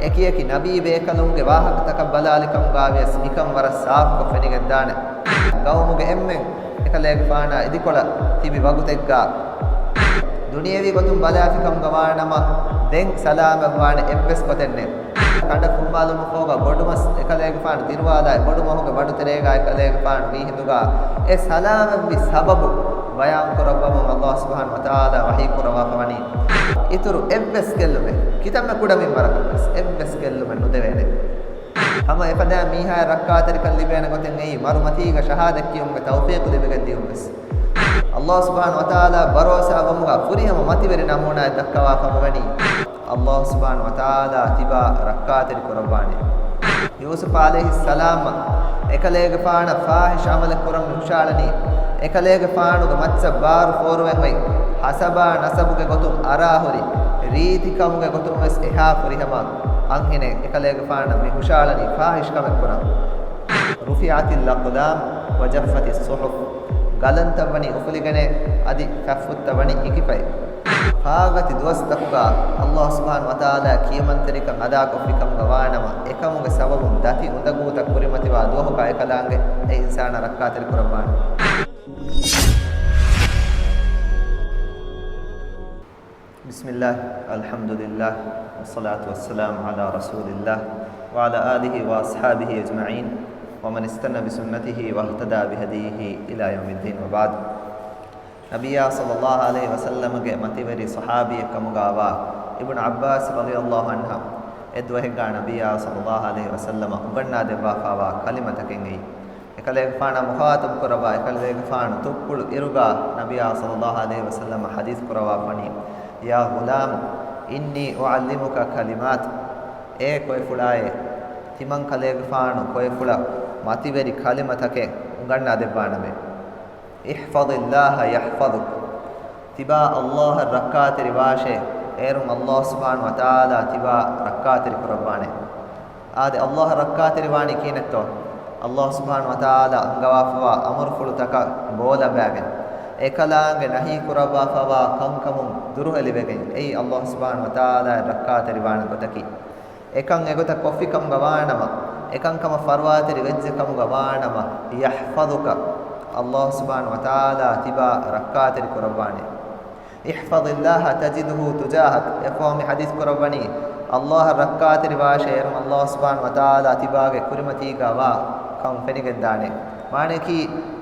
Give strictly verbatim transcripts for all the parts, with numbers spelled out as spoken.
އެކިއެކި ނަބީ ބޭކަލުންގެ ވާހަކަތަކަށް ބަލާލިކަމުގާވިޔަސް މިކަން ވަރަށް ސާފުކޮށް ފެނިގެންދާނެ. ގައުމުގެ އެންމެން އެކަލޭގެފާނާ އިދިކޮޅަށް ތިބި ވަގުތެއްގާ ދުނިޔެވީ ގޮތުން ބަލާފިކަމުގަ ވާނަމަ، ދެން ސަލާމަތްވާނެ އެއްވެސް ގޮތެއް ނެތް. ކަނޑަށް ފުއްމާލުމަށްފަހުގަ ބޮޑުމަސް އެކަލޭގެފާނު ދިރުވާލާ ބޮޑު މަހުގެ ބަނޑުތެރޭގާ އެކަލޭގެފާނު ވީހިނދުގާ އެ ސަލާމަތްވި ސަބަބު ބަޔާންކުރައްވަމުން އައްލާހު ސުބްޙާނަހު ވަތަޢާލާ ވަޙީ ކުރައްވާފަ ވަނީ. އިތުރު އެއްވެސް ގެއްލުމެއް، ކިތަންމެ ކުޑަމިންވަރަކަށް ވެސް އެއްވެސް ގެއްލުމެއް ނުދެވޭނެ. ހަމަ އެފަދައިން މީހާޔަށް ރައްކާތެރިކަން ލިބޭނެ ގޮތެއް އެއީ މަރު މަތީގަ ޝަހާދަތް ކިޔުމުގެ ތައުފީޤު ލިބިގެން ދިޔުން ވެސް. އައްލާހު ސުބްޙާނަހު ވަތަޢާލާ ބަރޯސާވުމުގަ ފުރިހަމަ މަތިވެރި ނަމޫނާއެއް ދައްކަވާފަ މިވަނީ، އައްލާހު ސުބްޙާނަހު ވަތަޢާލާ ތިބާ ރައްކާތެރި ކުރައްވާނެ. ޔޫސުފް ޢަލައިހިއްސަލާމް އެކަލޭގެފާނަށް ފާޙިޝް ޢަމަލެއް ކުރަން މިހުށައަޅަނީ، އެކަލޭގެފާނުގެ މައްޗަށް ބާރު ފޯރުވެން އޮތް، ހަސަބާ ނަސަބުގެ ގޮތުން އަރާހުރި، ރީތިކަމުގެ ގޮތުން ވެސް އެހާ ފުރިހަމަ އަންހެނެއް އެކަލޭގެފާނަށް މި ހުށައަޅަނީ ފާޙިޝް ކަމެއް ކުރަން. رفعت الأقلام وجفت الصحف. ގަލަންތައް ވަނީ އުފުލިގެނެ އަދި ކަށްފުއްތައް ވަނީ ހިކިފައި. ފާގަތި ދުވަސްތަކުގަ އައްލާހު ސުބްޙާނަހު ވަތަޢާލާ ކިޔަމަންތެރިކަން އަދާކޮށްފި ކަމުގަ ވާނަމަ، އެކަމުގެ ސަބަބުން ދަތި އުނދަގޫތައް ކުރިމަތިވާ ދުވަހުގަ އެކަލާނގެ އެ އިންސާނާ ރައްކާތެރި ކުރައްވާނެ. بسم الله، الحمد لله، والصلاة والسلام على رسول الله، وعلى آله وأصحابه أجمعين، ومن استن بسنته واهتدى بهديه إلى يوم الدين، وبعد. ނަބިއްޔާ ޞައްލައްލާހު ޢަލައިހި ވަސައްލަމަގެ މަތިވެރި ޞަޙާބީއެއްކަމުގާވާ އިބްނު ޢައްބާސް ރަޟިޔައްލާހު ޢަންހު އެއްދުވަހެއްގާ ނަބިއްޔާ ޞައްލައްލާހު ޢަލައިހި ވަސައްލަމަ އުނގަންނާދެއްވާފާވާ ކަލިމަތަކެއް އެއީ. އެކަލޭގެފާނާ މުޚާޠަބު ކުރައްވާ، އެކަލޭގެފާނު ތުއްޕުޅު އިރުގާ ނަބިއްޔާ ޞައްލައްލާހު ޢަލައިހި ވަސައްލަމަ ޙަދީޘް ކުރައްވާފަނީ، يا غلام، إني أعلمك كلمات. އޭ ކޮއެފުޅާއޭ، ތިމަން ކަލޭގެފާނު ކޮއެފުޅަށް މަތިވެރި ކަލިމަތަކެއް އުނގަންނާދެއްވާނަމޭ. احفظ الله يحفظك. ތިބާ އައްލާހަށް ރައްކާތެރިވާށޭ، އޭރުން އައްލާހު ސުބްޙާނަހު ވަތަޢާލާ ތިބާ ރައްކާތެރި ކުރައްވާނެ. އާދެ، އައްލާހަށް ރައްކާތެރިވާނީ ކިހިނެއްތޯ؟ އައްލާހު ސުބްޙާނަހު ވަތަޢާލާ އަންގަވާފަވާ އަމުރުފުޅުތަކަށް ބޯލަނބާގެން، އެކަލާނގެ ނަހީ ކުރައްވާފަވާ ކަންކަމުން ދުރުހެލިވެގެން، އެއީ އައްލާހު ސުބްޙާނަހު ވަތަޢާލާއަށް ރައްކާތެރިވާނެ ގޮތަކީ. އެކަން އެގޮތަށް ކޮށްފިކަމުގަ ވާނަމަ، އެކަންކަމަށް ފަރުވާތެރި ވެއްޖެ ކަމުގަ ވާނަމަ، يحفظك، އައްލާހު ސުބްޙާނަހު ވަތަޢާލާ ތިބާ ރައްކާތެރި ކުރައްވާނެ. احفظ الله تجده تجاهك. އެއަށްފަހު މި ޙަދީޘް ކުރައްވަނީ، އައްލާހަށް ރައްކާތެރިވާށޭ، އޭރުން އައްލާހު ސުބްޙާނަހު ވަތަޢާލާ ތިބާގެ ކުރިމަތީގަ ވާ ކަން ފެނިގެންދާނެ. މާނަޔަކީ،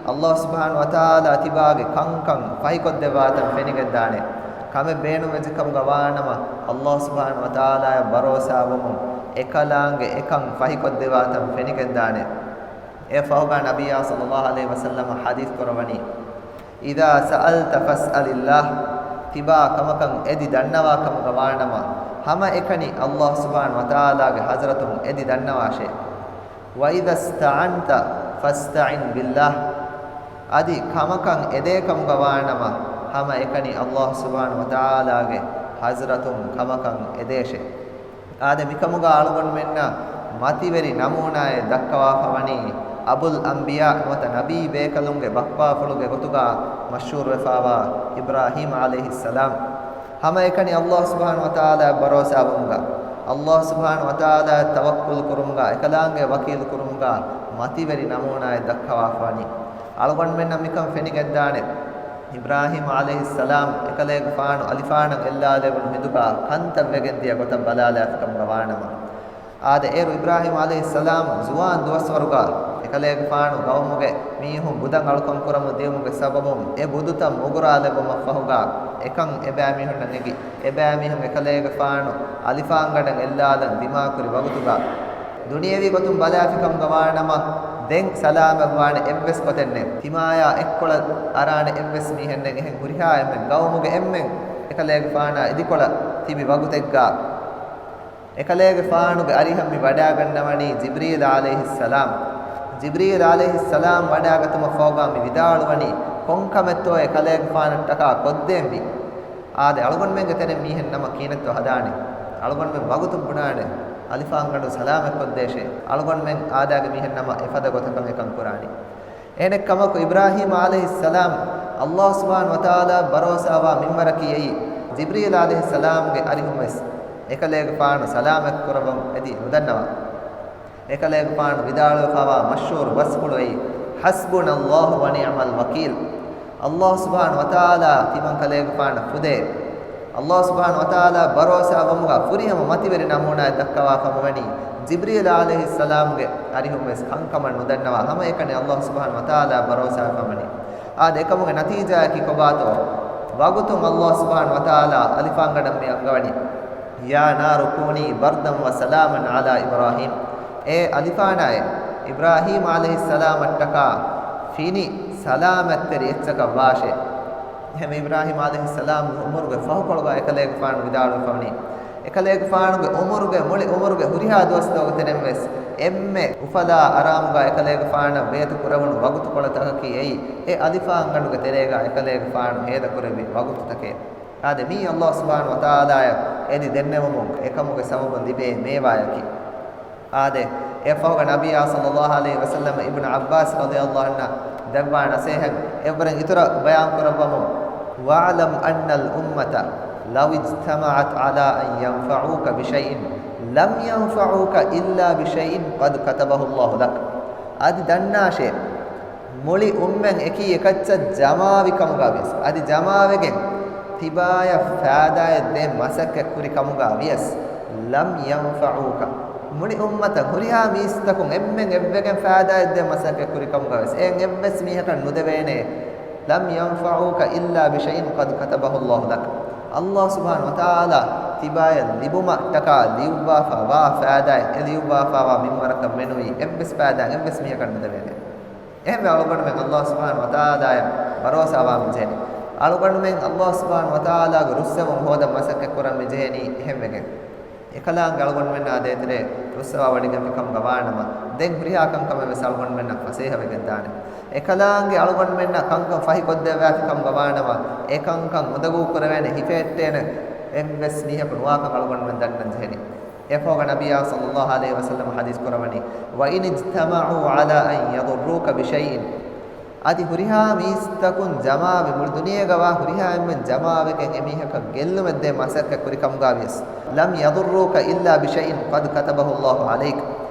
އައްލާހު ސުބްޙާނަހު ވަތަޢާލާ ތިބާގެ ކަންކަން ފަހިކޮށްދެއްވާތަން ފެނިގެންދާނެ. ކަމެއް ބޭނުންވެއްޖެ ކަމުގަ ވާނަމަ، އައްލާހު ސުބްޙާނަހު ވަތަޢާލާއަށް ބަރޯސާވުމުން އެކަލާނގެ އެކަން ފަހިކޮށްދެވާތަން ފެނިގެންދާނެ. އެއަށްފަހުގަ ނަބިއްޔާ ޞައްލައްލާހު ޢަލައިހި ވަސައްލަމަ ޙަދީޘް ކުރައްވަނީ، إذا سألت فاسأل الله. ތިބާ ކަމަކަށް އެދި ދަންނަވާ ކަމުގަ ވާނަމަ، ހަމައެކަނި އައްލާހު ސުބްޙާނަހު ވަތަޢާލާގެ ޙަޟްރަތުން އެދި ދަންނަވާށޭ. وإذا استعنت فاستعن بالله. އަދި ކަމަކަށް އެދޭ ކަމުގަ ވާނަމަ، ހަމައެކަނި އައްލާހު ސުބްޙާނަހު ވަތަޢާލާގެ ޙަޟްރަތުން ކަމަކަށް އެދޭށޭ. އާދެ، މިކަމުގަ އަޅުގަނޑުމެންނަށް މަތިވެރި ނަމޫނާއެއް ދައްކަވާފަ ވަނީ، އަބުލް އަންބިޔާ ނުވަތަ ނަބީ ބޭކަލުންގެ ބައްޕާފުޅުގެ ގޮތުގަ މަޝްހޫރުވެފާވާ އިބްރާހީމް ޢަލައިހިއްސަލާމް. ހަމައެކަނި އައްލާހު ސުބްޙާނަހު ވަތަޢާލާއަށް ބަރޯސާވުމުގަ، އައްލާހު ސުބްޙާނަހު ވަތަޢާލާއަށް ތަވައްކުލު ކުރުމުގަ، އެކަލާނގެ ވަކީލު ކުރުމުގަ މަތިވެރި ނަމޫނާއެއް ދައްކަވާފަ ވަނީ. އަޅުގަނޑުމެންނަށް މިކަން ފެނިގެންދާނެ. އިބްރާހީމް ޢަލައިހިއްސަލާމް އެކަލޭގެފާނު އަލިފާނަށް އެއްލާލެވުނު ހިނދުގަ ކަންތައް ވެގެން ދިޔަ ގޮތަށް ބަލާލާފިކަމުގަ ވާނަމަ، އާދެ، އޭރު އިބްރާހީމް ޢަލައިހިއްސަލާމް ޒުވާން ދުވަސްވަރުގަ އެކަލޭގެފާނު ގައުމުގެ މީހުން ބުދަށް އަޅުކަން ކުރަމުން ދިޔުމުގެ ސަބަބުން އެ ބުދުތައް މުގުރާލެއްވުމަށްފަހުގަ އެކަން އެބައިމީހުންނަށް އެނގި. އެބައިމީހުން އެކަލޭގެފާނު އަލިފާންގަނޑަށް އެއްލާލަން ދިމާކުރި ވަގުތުގަ ދުނިޔެވީ ގޮތުން ބަލާފިކަމުގަ ވާނަމަ، ދެން ސަލާމަތްވާނެ އެއްވެސް ގޮތެއް ނެތް. ތިމާޔާ އެއްކޮޅަށް އަރާނެ އެއްވެސް މީހެއް ނެތް. އެހެން ހުރިހާ އެންމެން ގައުމުގެ އެންމެން އެކަލޭގެފާނާ އިދިކޮޅަށް ތިބި ވަގުތެއްގަ، އެކަލޭގެފާނުގެ އަރިހަށް މި ވަޑާގަންނަވަނީ ޖިބްރީލް ޢަލައިހިއްސަލާމް. ޖިބްރީލް ޢަލައިހިއްސަލާމް ވަޑާގަތުމަށްފަހުގަ މި ވިދާޅުވަނީ، ކޮންކަމެއްތޯ އެކަލޭގެފާނަށްޓަކާ ކޮށްދޭންވީ؟ އާދެ، އަޅުގަނޑުމެންގެ ތެރެއިން މީހެއް ނަމަ ކިހިނެއްތޯ ހަދާނީ؟ އަޅުގަނޑުމެން ވަގުތުން ބުނާނެ، އަލިފާންގަނޑު ސަލާމަތްކޮށްދޭށޭ. އަޅުގަނޑުމެން އާދައިގެ މީހެއް ނަމަ އެފަދަ ގޮތަކަށް އެކަން ކުރާނީ. އެހެނެއްކަމަކު، އިބްރާހީމް ޢަލައިހިއްސަލާމް އައްލާހު ސުބްޙާނަހު ވަތަޢާލާއަށް ބަރޯސާވާ މިންވަރަކީ އެއީ، ޖިބްރީލް ޢަލައިހިއްސަލާމްގެ އަރިހުން ވެސް. އެކަލޭގެފާނު ސަލާމަތް ކުރައްވަން އެދި ނުދަންނަވާ. އެކަލޭގެފާނު ވިދާޅުވެފައިވާ މަޝްހޫރު ވަސްފުޅު އެއީ، حسبنا الله ونعم الوكيل. ﷲ ސުބްޙާނަހޫ ވަތަޢާލާ ތިމަން ކަލޭގެފާނަށް ފުދޭ. ﷲ ސުބްޙާނަހޫ ވަތަޢާލާ ބަރޯސާ ވުމުގަ ފުރިހަމަ މަތިވެރި ނަމޫނާއެއް ދައްކަވާފަ މިވަނީ، ޖިބްރީލް ޢަލައިހިއްސަލާމްގެ އަރިހުން ވެސް ކަންކަމަށް ނުދަންނަވާ ހަމައެކަނި ﷲ ސުބްޙާނަހޫ ވަތަޢާލާ ބަރޯސާވެފަ ވަނީ. އާދެ، އެކަމުގެ ނަތީޖާއަކީ ކޮބާތޯ؟ ވަގުތުން ﷲ ސުބްޙާނަހޫ ވަތަޢާލާ އަލިފާންގަނޑަށް މި އަންގަވަނީ. يا نار كوني بردا وسلاما على إبراهيم. އޭ އަލިފާނާއޭ، އިބްރާހީމް ޢަލައިހިއްސަލާމަށްޓަކާ ފިނި ސަލާމަތްތެރި އެއްޗަކަށް ވާށޭ. އެހެންވެ، އިބްރާހީމް ޢަލައިހިއްސަލާމްގެ ޢުމުރުގެ ފަހުކޮޅުގަ އެކަލޭގެފާނު ވިދާޅުވެފަ ވަނީ، އެކަލޭގެފާނުގެ ޢުމުރުގެ މުޅި ޢުމުރުގެ ހުރިހާ ދުވަސްތަކުގެ ތެރެއިން ވެސް އެންމެ އުފަލާ އަރާމުގަ އެކަލޭގެފާނަށް ވޭތު ކުރެވުނު ވަގުތުކޮޅުތަކަކީ އެއީ، އެ އަލިފާންގަނޑުގެ ތެރޭގަ އެކަލޭގެފާނު ހޭދަކުރެއްވި ވަގުތުތަކެއް. އާދެ، މީ ﷲ ސުބްޙާނަހޫ ވަތަޢާލާއަށް އެދި ދެންނެވުމުން އެކަމުގެ ސަބަބުން ލިބޭ މޭވާޔަކީ. އާދެ، އެއަށްފަހުގަ ނަބިއްޔާ ޞައްލަﷲ ޢަލައިހި ވަސައްލަމަ އިބްނު ޢައްބާސް ރަޟިޔަﷲ ޢަންހަ ދެއްވާ ނަޞޭޙަތް އެއްވަރެއް އިތުރަށް ބަޔާން ކުރައްވަމުން، واعلم أن الأمة لو اجتمعت على أن ينفعوك بشيء لم ينفعوك إلا بشيء قد كتبه الله لك. އަދި ދަންނާށޭ، މުޅި އުއްމަތް އެކީ އެކައްޗަށް ޖަމާވި ކަމުގަ ވިޔަސް، އަދި ޖަމާވެގެން ތިބާޔަށް ފައިދާއެއް ދޭން މަސައްކަތް ކުރި ކަމުގަ ވިޔަސް، لم ينفعوك، މުޅި އުއްމަތަށް ހުރިހާ މީސްތަކުން އެންމެން އެއްވެގެން ފައިދާއެއް ދޭން މަސައްކަތް ކުރި ކަމުގަ ވިޔަސް، އެއިން އެއްވެސް މީހަކަށް ނުދެވޭނެ. لم ينفعوك إلا بشيء قد كتبه الله لك. ﷲ ސުބްޙާނަހޫ ވަތަޢާލާ ތިބާޔަށް ލިބުމަށްޓަކާ ލިޔުއްވާފަ ވާ ފައިދާއެއް، އެ ލިޔުއްވާފަ ވާ މިންވަރަކަށް މެނުވީ އެއްވެސް ފައިދާއެއް އެއްވެސް މީހަކަށް ނުދެވޭނެ. އެހެންވެ، އަޅުގަނޑުމެން ﷲ ސުބްޙާނަހޫ ވަތަޢާލާއަށް ބަރޯސާވާން މިޖެހެނީ. އަޅުގަނޑުމެން ﷲ ސުބްޙާނަހޫ ވަތަޢާލާގެ ރުއްސެވުން ހޯދަން މަސައްކަތް ކުރަން މިޖެހެނީ އެހެންވެގެން. އެކަލާނގެ އަޅުގަނޑުމެންނާ ދޭތެރޭ ރުއްސަވާވަޑިގެންފި ކަމުގަ ވާނަމަ، ދެން ހުރިހާ ކަންކަމެއް ވެސް އަޅުގަނޑުމެންނަށް ފަސޭހަވެގެން ދާނެ. އެކަލާނގެ އަޅުގަނޑުމެންނަށް ކަންކަން ފަހިކޮށްދެއްވާފި ކަމުގަ ވާނަމަ، އެ ކަންކަން އުނދަގޫ ކުރެވޭނެ ހިފެހެއްޓޭނެ އެއްވެސް މީހަކު ނުވާކަން އަޅުގަނޑުމެން ދަންނަން ޖެހެނީ. އެއަށްފަހުގަ ނަބިއްޔާ ޞައްލަﷲ ޢަލައިހި ވަސައްލަމަ ޙަދީޘް ކުރައްވަނީ، وإن اجتمعوا على أن يضروك بشيء، އަދި ހުރިހާ މީސްތަކުން ޖަމާވެ، މުޅި ދުނިޔޭގަވާ ހުރިހާ އެންމެން ޖަމާވެގެން އެމީހަކަށް ގެއްލުމެއްދޭން މަސައްކަތް ކުރި ކަމުގަ ވިޔަސް، لم يضروك إلا بشيء قد كتبه الله عليك.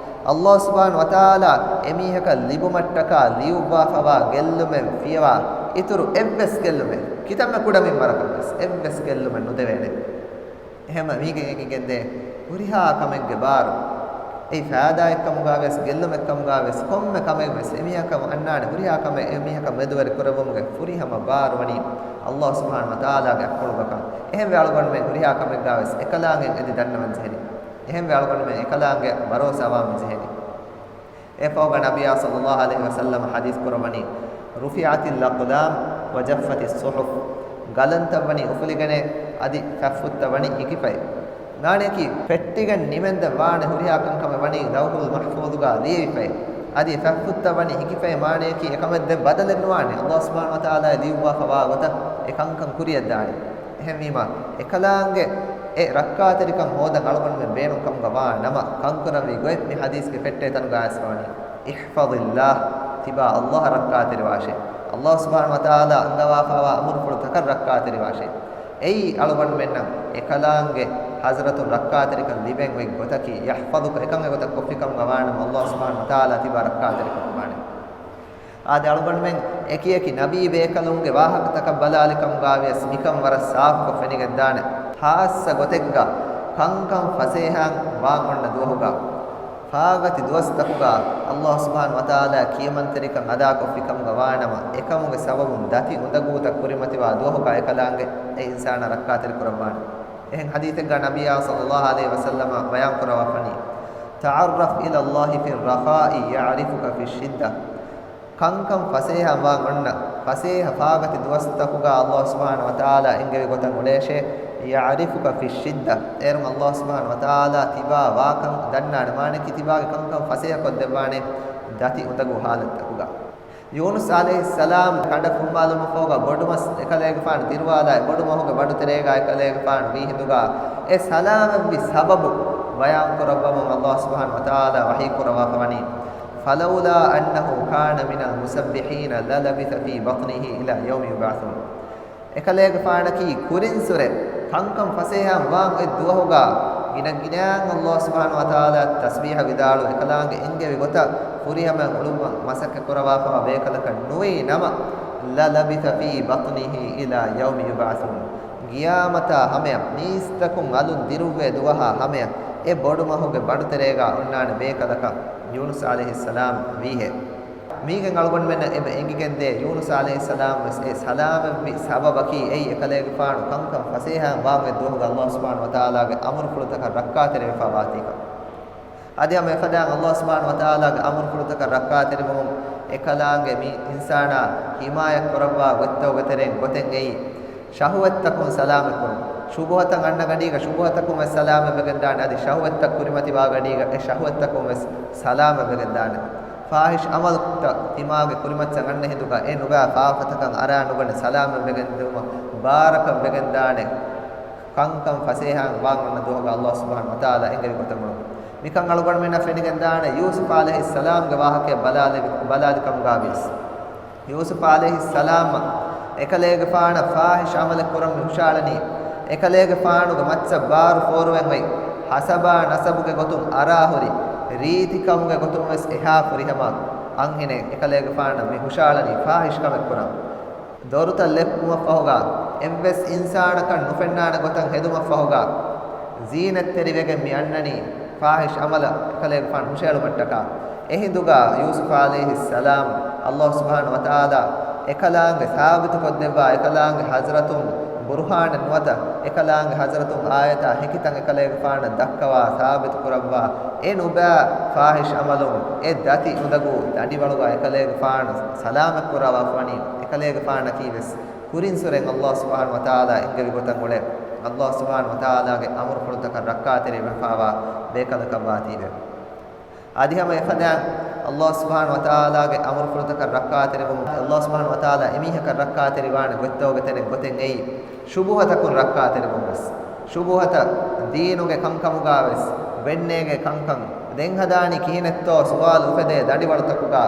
ﷲ ސުބްޙާނަހޫ ވަތަޢާލާ އެމީހަކަށް ލިބުމަށްޓަކާ ލިޔުއްވާފަވާ ގެއްލުމެއް ފިޔަވާ އިތުރު އެއްވެސް ގެއްލުމެއް، ކިތަންމެ ކުޑަ މިންވަރަކަށް ވެސް އެއްވެސް ގެއްލުމެއް ނުދެވޭނެ. އެހެންވެ، މީގެ އެކިގެންދޭ ހުރިހާ ކަމެއްގެ ބާރު، އެއީ ފައިދާއެއްކަމުގަ ވެސް، ގެއްލުމެއްކަމުގަ ވެސް، ކޮންމެ ކަމެއް ވެސް އެމީހަކަށް އަންނާނެ ހުރިހާ ކަމެއް އެމީހަކަށް މެދުވެރި ކުރެއްވުމުގެ ފުރިހަމަ ބާރު ވަނީ ﷲ ސުބްޙާނަހޫ ވަތަޢާލާގެ އަތްޕުޅުގަކަށް. އެހެންވެ، އަޅުގަނޑުމެން ހުރިހާ ކަމެއްގަ ވެސް އެކަލާނގެ އެދި ދަންނަވަން ޖެހެނީ. އެހެންވެ، އަޅުގަނޑުމެން އެކަލާނގެ ބަރޯސާވާން ޖެހެނީ. އެއަށްފަހުގަ ނަބިއްޔާ ޞައްލަﷲ ޢަލައިހި ވަސައްލަމަ ޙަދީޘް ކުރައްވަނީ، رفعت الأقلام وجفت الصحف. ގަލަންތައް ވަނީ އުފުލިގެނެ، އަދި ފަތްފުށްތައް ވަނީ ހިކިފައި. މާނަޔަކީ، ފެއްޓިގެން ނިމެންދެން ވާނެ ހުރިހާ ކަންކަމެއް ވަނީ ލައުޙުލް މަޙްފޫޡުގަ ލިޔެވިފައި. އަދި ފަތްފުށްތައް ވަނީ ހިކިފައި، މާނަޔަކީ، އެކަމެއް ދެން ބަދަލެއް ނުވާނެ. ﷲ ސުބްޙާނަހޫ ވަތަޢާލާ ލިޔުއްވާފަ ވާ ގޮތަށް އެ ކަންކަން ކުރިޔަށްދާނެ. އެހެންވީމާ، އެކަލާނގެ އެ ރައްކާތެރިކަން ހޯދަން އަޅުގަނޑުމެން ބޭނުން ކަމުގަ ވާ ނަމަ، ކަންކުރަންވީ ގޮތް މި ޙަދީޘްގެ ފެއްޓޭ ތަނުގަ އައިސްފަވަނީ، احفظ الله، ތިބާ ﷲ އަށް ރައްކާތެރިވާށޭ. ﷲ ސުބްޙާނަހޫ ވަތަޢާލާ އަންގަވާފަވާ އަމުރުފުޅުތަކަށް ރައްކާތެރިވާށޭ. އެއީ އަޅުގަނޑުމެންނަށް އެކަލާނގެ ޙަޟްރަތުން ރައްކާތެރިކަން ލިބެން އޮތް ގޮތަކީ، يحفظك، އެކަން އެގޮތަށް ކޮށްފިކަމުގަ ވާނަމަ، ﷲ ސުބްޙާނަހޫ ވަތަޢާލާ ތިބާ ރައްކާތެރިކަމުގަ ވާނެ. އާދެ، އަޅުގަނޑުމެން އެކިއެކި ނަބީ ބޭކަލުންގެ ވާހަކަތަކަށް ބަލާލިކަމުގަ ވިޔަސް މިކަން ވަރަށް ސާފުކޮށް ފެނިގެންދާނެ. ޚާއްޞަ ގޮތެއްގަ ކަންކަން ފަސޭހައިން ވާން އޮންނަ ދުވަހުގަ، ފާގަތި ދުވަސްތަކުގަ ﷲ ސުބްޙާނަހޫ ވަތަޢާލާ ކިޔަމަންތެރިކަން އަދާކޮށްފިކަމުގަ ވާނަމަ، އެކަމުގެ ސަބަބުން ދަތި އުނދަގޫތައް ކުރިމަތިވާ ދުވަހުގަ އެކަލާނގެ އެ އިންސާނާ ރައްކާތެރިކުރައްވާނެ. އެހެން ޙަދީޘެއްގަ ނަބިއްޔާ ޞައްލަﷲ ޢަލައިހި ވަސައްލަމަ ބަޔާން ކުރައްވާފަނީ، تعرف إلى الله في الرخاء يعرفك في الشدة. ކަންކަން ފަސޭހަ ވާން އޮންނަ ފަސޭހަ ފާގަތި ދުވަސްތަކުގަ ﷲ ސުބްޙާނަހޫ ވަތަޢާލާ އެންގެވި ގޮތަށް އުޅޭށޭ، يعرفك في الشدة. އޭރުން ﷲ ސުބްޙާނަހޫ ވަތަޢާލާ ތިބާ ވާކަން ދަންނާނެ، މާނައަކީ ތިބާގެ ކަންކަން ފަސޭހަކޮށްދެއްވާނެ ދަތި އުނދަގޫ ޙާލަތްތަކުގަ. ޔޫނުސް ޢަލައިހިއްސަލާމް ކަނޑަށް ފުންމާލުމަށްފަހުގަ ބޮޑުމަސް އެކަލޭގެފާނު ދިރުވާލާ، ބޮޑުމަހުގެ ބަނޑުތެރޭގަ އެކަލޭގެފާނު މީހިނދުގަ އެ ސަލާމަތްވި ސަބަބު ބަޔާންކުރައްވަމުން ﷲ ސުބްޙާނަހޫ ވަތަޢާލާ ވަޙީކުރައްވާފަވަނީ، فلولا أنه كان من المسبحين للبث في بطنه إلى يوم يبعثون. އެކަލޭގެފާނަކީ ކުރިންސުރެ ކަންކަން ފަސޭހައިން ވާން އޮތް ދުވަހުގަ ގިނަ ގިނައިން ﷲ ސުބްޙާނަހޫ ވަތަޢާލާ ތަސްބީޙަ ވިދާޅުވެ އެކަލާނގެ އެންގެވި ގޮތަށް ފުރިހަމައިން އުޅުއްވަން މަސައްކަތް ކުރައްވާފައިވާ ބޭކަލަކަށް ނުވީ ނަމަ، لَلَبِثَ فِي بَطْنِهِ إِلَىٰ يَوْمِ يُبْعَثُونَ. ޤިޔާމަތާ ހަމަޔަށް، މީސްތަކުން އަލުން ދިރުއްވޭ ދުވަހާ ހަމަޔަށް، އެ ބޮޑުމަހުގެ ބަނޑުތެރޭގަ އޮންނާނެ ބޭކަލަކަށް ޔޫނުސް ޢަލައިހިއްސަލާމް ވީހެއް. މީގެން އަޅުގަނޑުމެންނަށް އެބަ އެނގިގެންދޭ، ޔޫނުސް ޢަލައިހިއްސަލާމް ވެސް އެ ސަލާމަތްވި ސަބަބަކީ އެއީ އެކަލޭގެފާނު ކަންކަން ފަސޭހައިން ވާން އޮތް ދުވަހުގަ ﷲ ސުބްޙާނަހޫ ވަތަޢާލާގެ އަމުރުފުޅުތަކަށް ރައްކާތެރިވެފައި ވާތީކަން. އަދި ހަމަ އެފަދައިން ﷲ ސުބްޙާނަހޫ ވަތަޢާލާގެ އަމުރުފުޅުތަކަށް ރައްކާތެރިވުމުން އެކަލާނގެ މި އިންސާނާ ހިމާޔަތް ކުރައްވާ ގޮތްތަކުގެ ތެރެއިން ގޮތެއް އެއީ، ޝަހުވަތްތަކުން ސަލާމަތްކުރުން. ޝުބުހަތައް އަންނަ ގަޑީގަ ޝުބުހަތަކުން ވެސް ސަލާމަތްވެގެންދާނެ. އަދި ޝަހުވަތްތައް ކުރިމަތިވާ ގަޑީގަ އެ ޝަހުވަތްތަކުން ވެސް ސަލާމަތްވެގެންދާނެ. ފާޙިޝް ޢަމަލުތައް ތިމާގެ ކުރިމައްޗަށް އަންނަ ހިނދުގަ އެ ނުބައި ފާފަތަކަށް އަރާ ނުގަނެ ސަލާމަތްވެގެންދިއުމަށް ބާރަކަށް ވެގެންދާނެ. ކަންކަން ފަސޭހައިން ވާން އޮންނަ ދުވަހުގަ ﷲ ސުބްޙާނަހޫ ވަތަޢާލާ އެންގެވި ގޮތަށް އުޅުން. މިކަން އަޅުގަނޑުމެންނަށް ފެނިގެންދާނެ ޔޫސުފް ޢަލައިހިއްސަލާމްގެ ވާހަކައެއް ބަލާލެވި، ބަލާލިކަމުގަ ވިޔަސް. ޔޫސުފް ޢަލައިހިއްސަލާމް އެކަލޭގެފާނަށް ފާޙިޝް ޢަމަލެއް ކުރަން މި ހުށައަޅަނީ، އެކަލޭގެފާނުގެ މައްޗަށް ބާރު ފޯރުވެން އޮތް، ހަސަބާ ނަސަބުގެ ގޮތުން އަރާހުރި، ރީތިކަމުގެ ގޮތުން ވެސް އެހާ ފުރިހަމަ އަންހެނެއް އެކަލޭގެފާނަށް މި ހުށައަޅަނީ ފާޙިޝް ކަމެއް ކުރަން. ދޮރުތައް ލެއްޕުމަށްފަހުގަ، އެއްވެސް އިންސާނަކަށް ނުފެންނާނެ ގޮތަށް ހެދުމަށްފަހުގަ، ޒީނަތްތެރިވެގެން މި އަންނަނީ ފާޙިޝް ޢަމަލަށް އެކަލޭގެފާނު ހުށައެޅުމަށްޓަކާ. އެހިނދުގަ ޔޫސުފް ޢަލައިހިއްސަލާމް ﷲ ސުބްޙާނަހޫ ވަތަޢާލާ އެކަލާނގެ ސާބިތުކޮށްދެއްވާ، އެކަލާނގެ ޙަޟްރަތުން ބުރުހާނެއް ނުވަތަ އެކަލާނގެ ޙަޟްރަތުން އާޔަތާ ހެކިތަން އެކަލޭގެފާނަށް ދައްކަވާ ސާބިތުކުރައްވާ، އެ ނުބައި ފާޙިޝް ޢަމަލުން އެ ދަތި އުނދަގޫ ދަނޑިވަޅުގަ އެކަލޭގެފާނު ސަލާމަތްކުރައްވާފަވަނީ، އެކަލޭގެފާނަކީ ވެސް ކުރިން ސުރެން ﷲ ސުބްޙާނަހޫ ވަތަޢާލާ އެންގެވި ގޮތަށް އުޅޭ، ﷲ ސުބްޙާނަހޫ ވަތަޢާލާގެ އަމުރުފުޅުތަކަށް ރައްކާތެރިވެފައިވާ ބޭކަލަކަށް ވާތީވެ. އަދި ހަމަ އެފަދައިން ﷲ ސުބްޙާނަހޫ ވަތަޢާލާގެ އަމުރުފުޅުތަކަށް ރައްކާތެރިވުމުން ﷲ ސުބްޙާނަހޫ ވަތަޢާލާ އެމީހަކަށް ރައްކާތެރިވާނެ ގޮތްތަކުގެ ތެރެއިން ގޮތެއް އެއީ، ޝުބުހަތަކުން ރައްކާތެރިވުން ވެސް. ޝުބުހަތައް ދީނުގެ ކަންކަމުގަ ވެސް ވެންނޭގެ ކަންކަން ދެން ހަދާނީ ކިހިނެއްތޯ ސުވާލު އުފެދޭ ދަނޑިވަޅުތަކުގަ.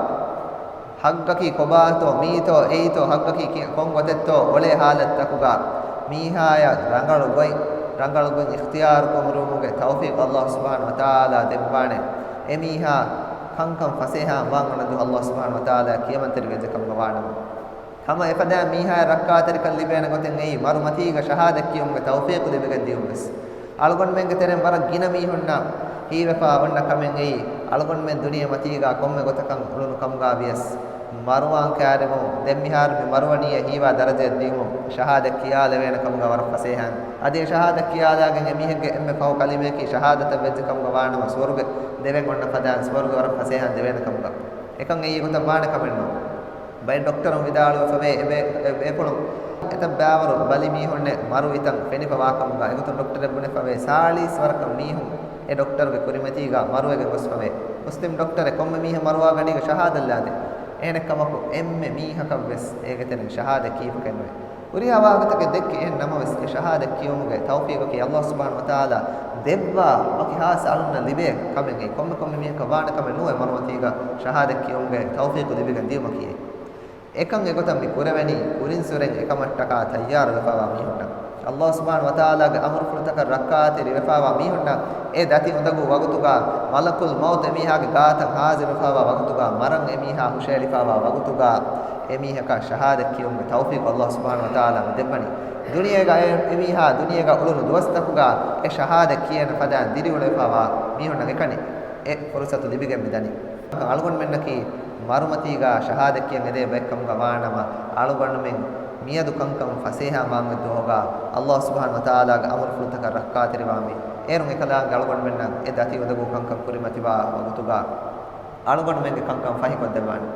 ޙައްޤަކީ ކޮބާތޯ، މީތޯ، އެއީތޯ، ޙައްޤަކީ ކި-، ކޮން ގޮތެއްތޯ އޮޅޭ ޙާލަތްތަކުގަ މީހާޔަށް ރަނގަޅު ގޮތް، ރަނގަޅު ގޮތް އިޚްތިޔާރު ކުރުމުގެ ތައުފީޤު ﷲ ސުބްޙާނަހޫ ވަތަޢާލާ ދެއްވާނެ. އެމީހާ ކަންކަން ފަސޭހައިން ވާން އޮންނަ ދުވަހު ﷲ ސުބްޙާނަހޫ ވަތަޢާލާ ކިޔަމަންތެރިވެއްޖެ ކަމުގަ ވާނަމަ. ހަމަ އެފަދައިން މީހާޔަށް ރައްކާތެރިކަން ލިބޭނެ ގޮތެއް އެއީ، މަރު މަތީގަ ޝަހާދަތް ކިޔުމުގެ ތައުފީޤު ލިބިގެން ދިޔުން ވެސް. އަޅުގަނޑުމެންގެ ތެރެއިން ވަރަށް ގިނަ މީހުންނަށް ހީވެފަ އޮންނަ ކަމެއް އެއީ، އަޅުގަނޑުމެން ދުނިޔެ މަތީގަ ކޮންމެ ގޮތަކަށް އުޅުނު ކަމުގަ ވިޔަސް، މަރުވާން ކައިރިވުން، ދެން މިހާރު މި މަރުވަނީއޭ ހީވާ ދަރަޖައަށް ދިޔުމުން ޝަހާދަތް ކިޔާލެވޭނެ ކަމުގަ ވަރަށް ފަސޭހައިން. އަދި އެ ޝަހާދަތް ކިޔާލާގެން އެ މީހެއްގެ އެންމެ ފަހު ކަލިމަޔަކީ ޝަހާދަތަށް ވެއްޖެ ކަމުގަ ވާނަމަ، ސުވަރުގެ ދެވެން އޮންނަ ފަދައިން ސުވަރުގެ ވަރަށް ފަސޭހައިން ދެވޭނެ ކަމުގަ. އެކަން އެއީ އެގޮތަށް ވާނެ ކަމެއް ނޫން. ބައެއް ޑޮކްޓަރުން ވިދާޅުވެފަވޭ، އެބޭ-، އެ-، ބޭފުޅުން އެތައް ބައިވަރު ބަލި މީހުންނެއް މަރުވިތަން ފެނިފަ ވާކަމުގަ، އެގޮތުން ޑޮކްޓަރެއް ބުނެފަވޭ، ސާޅީސް ވަރަކަށް މީހުން އެ ޑޮކްޓަރުގެ ކުރިމަތީގަ މަރުވެގެން ގޮސްފަވޭ. މުސްލިމް ޑޮކްޓަރެއް ކޮންމެ މީހެއް މަރުވާ ގަޑީގަ ޝަހާދަތް ލާދޭ. އެހެނެއްކަމަކު، އެންމެ މީހަކަށް ވެސް އޭގެ ތެރެއިން ޝަހާދަތް ކީފަކަށް ނުވޭ. ހުރިހާ ވާހަކަތަކެއް ދެއްކި، އެހެން ނަމަވެސް، އެ ޝަހާދަތް ކިޔުމުގެ ތައުފީޤަކީ ﷲ ސުބްޙާނަހޫ ވަތަޢާލާ ދެއްވާ ވަކި ހާއްސަ އަޅުންނަށް ލިބޭ ކަމެއް. އެއީ ކޮންމެ ކޮންމެ މީހަކަށް ވާނެ ކަމެއް ނޫން، އެ މަރުމަތީގަ ޝަހާދަތް ކިޔުމުގެ ތައުފީޤު ލިބިގެން ދިޔުމަކީ. އެކަން އެގޮތަށް މި ކުރެވެނީ، ކުރިން ސުރެން އެކަމަށްޓަކާ ތައްޔާރުވެފަވާ މީހުންނަށް. ﷲ ސުބްޙާނަހޫ ވަތަޢާލާގެ އަމުރުފުޅުތަކަށް ރައްކާތެރިވެފަވާ މީހުންނަށް އެ ދަތި އުނދަގޫ ވަގުތުގަ، މަލަކުލް މައުތު އެމީހާގެ ގާތަށް ހާޒިރުވެފަވާ ވަގުތުގަ، މަރަން އެމީހާ ހުށައެޅިފަވާ ވަގުތުގަ، އެމީހަކަށް ޝަހާދަތް ކިޔުމުގެ ތައުފީޤު ﷲ ސުބްޙާނަހޫ ވަތަޢާލާ މި ދެއްވަނީ. ދުނިޔޭގަ އެ، އެމީހާ ދުނިޔޭގަ އުޅުނު ދުވަސްތަކުގަ އެ ޝަހާދަތް ކިޔޭނެ ފަދައިން ދިރިއުޅެފަވާ މީހުންނަށް އެކަނި އެ ފުރުޞަތު ލިބިގެން މިދަނީ. އަޅުގަނޑުމެންނަކީ މަރުމަތީގަ ޝަހާދަތް ކިޔަން އެދޭ ބައެއްކަމުގަ ވާނަމަ، އަޅުގަނޑުމެން މިއަދު ކަންކަން ފަސޭހަ ވާން އޮތް ދުވަހުގަ، ﷲ ސުބްޙާނަހޫ ވަތަޢާލާގެ އަމުރުފުޅުތަކަށް ރައްކާތެރިވާ މި އޭރުން އެކަލާނގެ އަޅުގަނޑުމެންނަށް އެ ދަތި އުނދަގޫ ކަންކަން ކުރިމަތިވާ ވަގުތުގަ، އަޅުގަނޑުމެންގެ ކަންކަން ފަހިކޮށްދެއްވާނެ.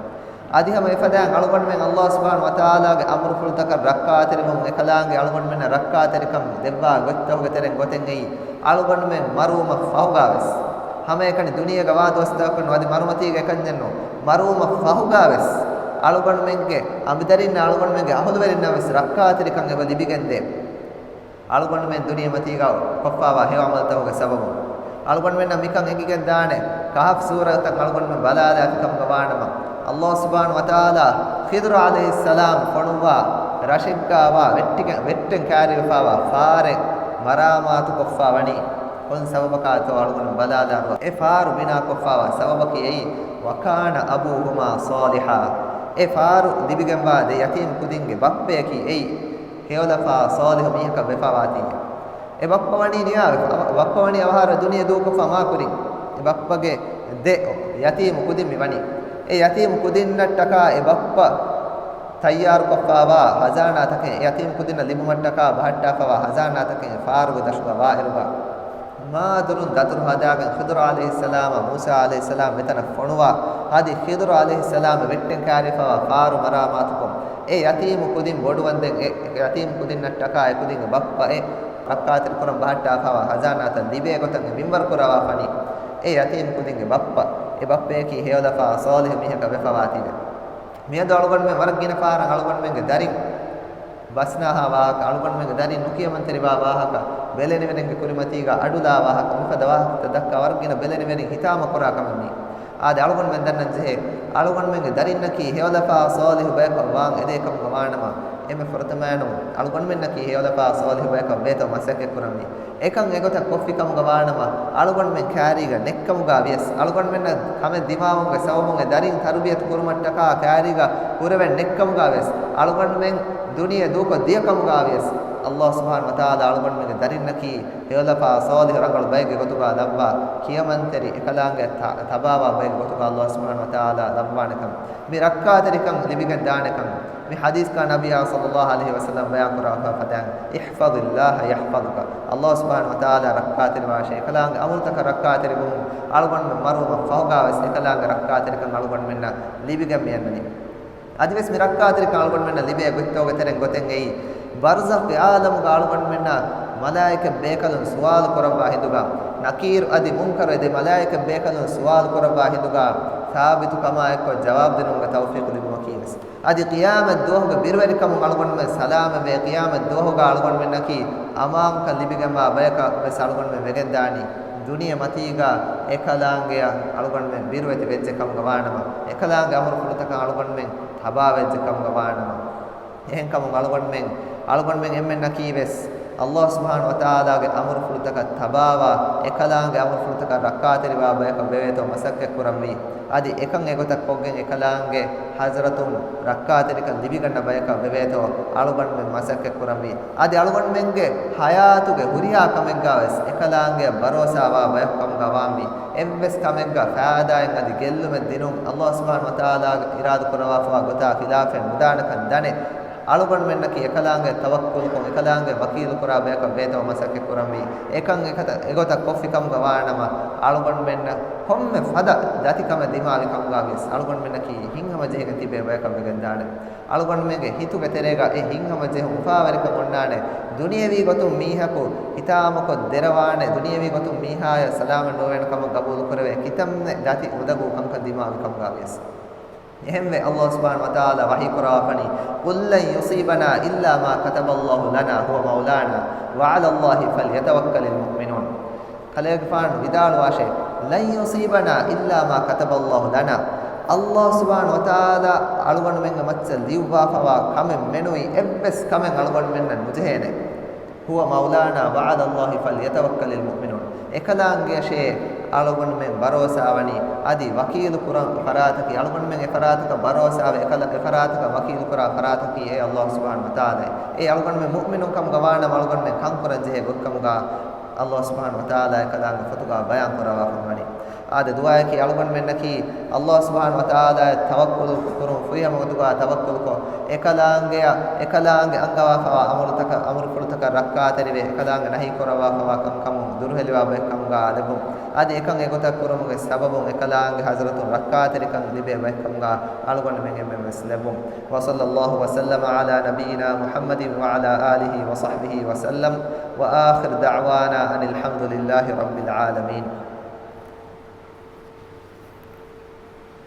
އަދި ހަމަ އެފަދައިން އަޅުގަނޑުމެން ﷲ ސުބްޙާނަހޫ ވަތަޢާލާގެ އަމުރުފުޅުތަކަށް ރައްކާތެރިވުން އެކަލާނގެ އަޅުގަނޑުމެންނަށް ރައްކާތެރިކަން ދެއްވާ ގޮތްތަކުގެ ތެރެއިން ގޮތެއް އެއީ، އަޅުގަނޑުމެން މަރުވުމަށް ފަހުގަ ވެސް، ހަމައެކަނި ދުނިޔޭގަ ވާ ދުވަސްތަކަކުން އަދި މަރުމަތީގަ އެކަންޏެއްނު، މަރުވުމަށް ފަހުގަ ވެސް އަޅުގަނޑުމެންގެ އަނބިދަރިންނަށް އަޅުގަނޑުމެންގެ އަހުލުވެރިންނަށް ވެސް ރައްކާތެރިކަން އެބަ ލިބިގެންދޭ. އަޅުގަނޑުމެން ދުނިޔެމަތީގަ ކޮށްފަވާ ހެޔޮ ޢަމަލުތަކުގެ ސަބަބުން. އަޅުގަނޑުމެންނަށް މިކަން އެނގިގެން ދާނެ، ކަހަފް ސޫރަތަށް އަޅުގަނޑުމެން ބަލާލާފި ކަމުގަ ވާނަމަ، ﷲ ސުބްޙާނަހޫ ވަތަޢާލާ ޚިޟްރު ޢަލައިހިއްސަލާމް ފޮނުއްވާ ރަށެއްގަ ވާ ވެއްޓިގެ-، ވެއްޓެން ކައިރިވެފަވާ ފާރެއް މަރާމާތުކޮށްފަ ވަނީ. ކޮން ސަބަބަކާތޯ އަޅުގަނޑު ބަލާލާރުވާ. އެ ފާރު ބިނާކޮށްފާވާ ސަބަބަކީ އެއީ، وكان أبوهما صالحا. އެ ފާރު ލިބިގެންވާ ދެ ޔަތީމް ކުދިންގެ ބައްޕަޔަކީ އެއީ، ހެޔޮލަފާ ޞާލިޙު މީހަކަށް ވެފާވާތީވެ. އެ ބައްޕަ ވަނީ ނިޔާވެފަ، ބައްޕަ ވަނީ އަވަހާރަ ދުނިޔެ ދޫކޮށްފަ މާކުރިން. އެ ބައްޕަގެ ދެ ޔަތީމް ކުދިން މި ވަނީ. އެ ޔަތީމް ކުދިންނަށްޓަކާ އެ ބައްޕަ ތައްޔާރުކޮށްފާވާ ހަޒާނާތަކެއް، ޔަތީމް ކުދިންނަށް ލިބުމަށްޓަކާ ބަހައްޓާފަވާ ހަޒާނާތަކެއް ފާރުގެ ދަށުގަ ވާއިރުގަ، މާދުރުން ދަތުރު ހަދާގެން ޚިޟުރު ޢަލައިހިއްސަލާމާ މޫސާ ޢަލައިހިއްސަލާމް މިތަނަށް ފޮނުވާ، އަދި ޚިޟުރު ޢަލައިހިއްސަލާމް ވެއްޓެން ކާރިފަވާ ފާރު މަރާމާތުކޮށް، އެ ޔަތީމު ކުދިން ބޮޑުވަންދެން އެ ޔަތީމު ކުދިންނަށްޓަކާ އެ ކުދިންގެ ބައްޕަ އެ ރައްކާތެރިކުރަން ބަހައްޓާފަވާ ހަޒާނާތައް ލިބޭ ގޮތަށް އެ މިންވަރު ކުރައްވާފަނީ. އެ ޔަތީމު ކުދިންގެ ބައްޕަ، އެ ބައްޕަޔަކީ ހެޔޮލަފާ ޞާލިޙު މީހަކަށް ވެފަވާތީވެ. މިއަދު އަޅުގަނޑުމެން ވަރަށް ގިނަ ފަހަރަށް އަޅުގަނޑުމެންގެ ދަރިން ބަސްނާހާ ވާހަކަ، އަޅުގަނޑުމެންގެ ދަރިން ނުކިޔަމަންތެރިވާ ވާހަކަ، ބެލެނިވެރިންގެ ކުރިމަތީގަ އަޑުލާ ވާހަކަ، މިފަދަ ވާހަކަތައް ދައްކާ ވަރަށް ގިނަ ބެލެނިވެރިން ހިތާމަ ކުރާ ކަމެއް މީ. އާދެ، އަޅުގަނޑުމެން ދަންނަން ޖެހޭ، އަޅުގަނޑުމެންގެ ދަރިންނަކީ ހެޔޮލަފާ ޞާލިޙު ބަޔަކަށް ވާން އެދޭ ކަމުގަ ވާނަމަ، އެންމެ ފުރަތަމައިނު އަޅުގަނޑުމެންނަކީ ހެޔޮލަފާ ޞާލިޙު ބަޔަކަށް ވޭތޯ މަސައްކަތްކުރަންވީ. އެކަން އެގޮތަށް ކޮށްފި ކަމުގަ ވާނަމަ، އަޅުގަނޑުމެން ކާރީގަ ނެއްކަމުގަ ވިޔަސް، އަޅުގަނޑުމެންނަށް ކަމެއް ދިމާވުމުގެ ސަބަބުން އެ ދަރިން ތަރުބިޔަތު ކުރުމަށްޓަކާ ކާރީގަ ކުރެވެން ނެއްކަމުގަ ވިޔަސް، އަޅުގަނޑުމެން ދުނިޔެ ދޫކޮށް ދިޔަ ކަމުގަ ވިޔަސް، ﷲ ސުބްޙާނަހޫ ވަތަޢާލާ އަޅުގަނޑުމެންގެ ދަރިންނަކީ ހެޔޮލަފާ ޞާލިޙު ރަނގަޅު ބައެއްގެ ގޮތުގަ ލައްވާ، ކިޔަމަންތެރި އެކަލާނގެ ތަ-، ތަބާވާ ބައެއްގެ ގޮތުގަ ﷲ ސުބްޙާނަހޫ ވަތަޢާލާ ލައްވާނެކަން، މި ރައްކާތެރިކަން ލިބިގެން ދާނެކަން، މި ޙަދީޘްގަ ނަބިއްޔާ ޞައްލަﷲ ޢަލައިހި ވަސައްލަމް ބަޔާން ކުރާ ފަދައިން، احفظ الله يحفظك. ﷲ ސުބްޙާނަހޫ ވަތަޢާލާ ރައްކާތެރިވާށޭ. އެކަލާނގެ އަމުރުތަކަށް ރައްކާތެރިވުމުން އަޅުގަނޑުމެން މަރުވުމަށް ފަހުގަ ވެސް އެކަލާނގެ ރައްކާތެރިކަން އަޅުގަނޑުމެންނަށް ލިބިގެން މިއަންނަނީ. އަދިވެސް މި ރައްކާތެރިކަން އަޅުގަނޑުމެންނަށް ލިބޭ ގޮތްތަކުގެ ތެރެއިން ގޮތެއް އެއީ، ބަރްޒަޚްގެ ޢާލަމުގަ އަޅުގަނޑުމެންނަށް މަލާއިކަ ބޭކަލުން ސުވާލު ކުރައްވާ ހިނދުގަ، ނަކީރު އަދި މުންކަރު އެ ދެ މަލާއިކަ ބޭކަލުން ސުވާލު ކުރައްވާ ހިނދުގަ، ސާބިތު ކަމާ އެއްކޮށް ޖަވާބު ދިނުމުގެ ތައުފީޤު ލިބުމަކީ ވެސް. އަދި ޤިޔާމަތް ދުވަހުގެ ބިރުވެރިކަމުން އަޅުގަނޑުމެން ސަލާމަތްވެ، ޤިޔާމަތް ދުވަހުގަ އަޅުގަނޑުމެންނަކީ އަމާންކަން ލިބިގެންވާ ބަޔަކަށް ވެސް އަޅުގަނޑުމެން ވެގެންދާނީ. ދުނިޔެ މަތީގަ އެކަލާނގެއަށް އަޅުގަނޑުމެން ބިރުވެތި ވެއްޖެ ކަމުގަ ވާނަމަ، އެކަލާނގެ އަމުރުފުޅުތަކަށް އަޅުގަނޑުމެން ތަބާވެއްޖެ ކަމުގަ ވާނަމަ، އެހެންކަމުން އަޅުގަނޑުމެން، އަޅުގަނޑުމެން އެންމެންނަކީ ވެސް ﷲ ސުބްޙާނަހޫ ވަތަޢާލާގެ އަމުރުފުޅުތަކަށް ތަބާވާ، އެކަލާނގެ އަމުރުފުޅުތަކަށް ރައްކާތެރިވާ ބަޔަކަށް ވެވޭތޯ މަސައްކަތްކުރަންވީ. އަދި އެކަން އެގޮތަށް ކޮށްގެން އެކަލާނގެ ޙަޟްރަތުން ރައްކާތެރިކަން ލިބިގަންނަ ބަޔަކަށް ވެވޭތޯ އަޅުގަނޑުމެން މަސައްކަތްކުރަންވީ. އަދި އަޅުގަނޑުމެންގެ ޙަޔާތުގެ ހުރިހާ ކަމެއްގަ ވެސް އެކަލާނގެއަށް ބަރޯސާވާ ބަޔަކު ކަމުގަ ވާންވީ. އެއްވެސް ކަމެއްގަ ފައިދާއެއް އަދި ގެއްލުމެއް ދިނުން ﷲ ސުބްޙާނަހޫ ވަތަޢާލާގެ އިރާދަކުރައްވާފަވާ ގޮތާ ޚިލާފެއް ނުދާނެކަން ދަނެ، އަޅުގަނޑުމެންނަކީ އެކަލާނގެ ތަވައްކުލުކޮށް، އެކަލާނގެ ވަކީލުކުރާ ބަޔަކަށް ވޭތޯ މަސައްކަތްކުރަންވީ. އެކަން އެކަތަ-، އެގޮތަށް ކޮށްފި ކަމުގަ ވާނަމަ، އަޅުގަނޑުމެންނަށް ކޮންމެ ފަދަ ދަތިކަމެއް ދިމާވި ކަމުގަ ވިޔަސް، އަޅުގަނޑުމެންނަކީ ހިތްހަމަޖެހިގެން ތިބޭ ބަޔަކަށް ވެގެންދާނެ. އަޅުގަނޑުމެންގެ ހިތުގެ ތެރޭގަ އެ ހިތްހަމަޖެހުން އުފާވެރިކަން އޮންނާނެ. ދުނިޔެވީ ގޮތުން މީހަކު ހިތާމަކޮށް ދެރަވާނެ، ދުނިޔެވީ ގޮތުން މީހާޔަށް ސަލާމަތް ނުވޭނެ ކަމަށް ގަބޫލުކުރެވޭ، ކިތަންމެ ދަތި އުނދަގޫ ކަންކަން ދިމާވި ކަމުގަ ވިޔަސް. އެހެންވެ، ﷲ ސުބްޙާނަހޫ ވަތަޢާލާ ވަޙީ ކުރައްވާފަނީ، قل لن يصيبنا إلا ما كتب الله لنا هو مولانا وعلى الله فليتوكل المؤمنون. ކަލޭގެފާނު ވިދާޅުވާށޭ، لن يصيبنا إلا ما كتب الله لنا. ﷲ ސުބްޙާނަހޫ ވަތަޢާލާ އަޅުގަނޑުމެންގެ މައްޗަށް ލިޔުއްވާފަވާ ކަމެއް މެނުވީ އެއްވެސް ކަމެއް އަޅުގަނޑުމެންނަށް ނުޖެހޭނެ. هو مولانا وعلى الله فليتوكل المؤمنون. އެކަލާނގެއަށޭ އަޅުގަނޑުމެން ބަރޯސާވަނީ، އަދި ވަކީލު ކުރަން ފަރާތަކީ، އަޅުގަނޑުމެން އެފަރާތަކަށް ބަރޯސާވެ، އެކަލަ-، އެފަރާތަކަށް ވަކީލު ކުރާ ފަރާތަކީ އެ ﷲ ސުބްޙާނަހޫ ވަތަޢާލާ. އެ އަޅުގަނޑުމެން މުއުމިނުން ކަމުގަ ވާނަމަ، އަޅުގަނޑުމެން ކަންކުރަން ޖެހޭ ގޮތްކަމުގަ ﷲ ސުބްޙާނަހޫ ވަތަޢާލާ އެކަލާނގެ ފޮތުގަ ބަޔާން ކުރައްވާފަ ވަނީ. އާދެ، ދުޢާއަކީ އަޅުގަނޑުމެންނަކީ ﷲ ސުބްޙާނަހޫ ވަތަޢާލާއަށް ތަވައްކުލު ކުރުން، ފުރިހަމަ ގޮތުގަ ތަވައްކުލުކޮށް، އެކަލާނގެއަށް، އެކަލާނގެ އަންގަވާފަވާ އަމުރުތަކަށް، އަމުރުފުޅުތަކަށް ރައްކާތެރިވެ، އެކަލާނގެ ނަހީ ކުރައްވާފަވާ ކަންކަމުން ދުރުހެލިވާ ބައެއްކަމުގަ ލެއްވުން. އަދި އެކަން އެގޮތަށް ކުރުމުގެ ސަބަބުން އެކަލާނގެ ޙަޟްރަތުން ރައްކާތެރިކަން ލިބޭ ބައެއްކަމުގަ އަޅުގަނޑުމެން އެންމެން ވެސް ލެއްވުން. وصلى الله وسلم على نبينا محمد وعلى آله وصحبه وسلم، وآخر دعوانا أن الحمد لله رب العالمين.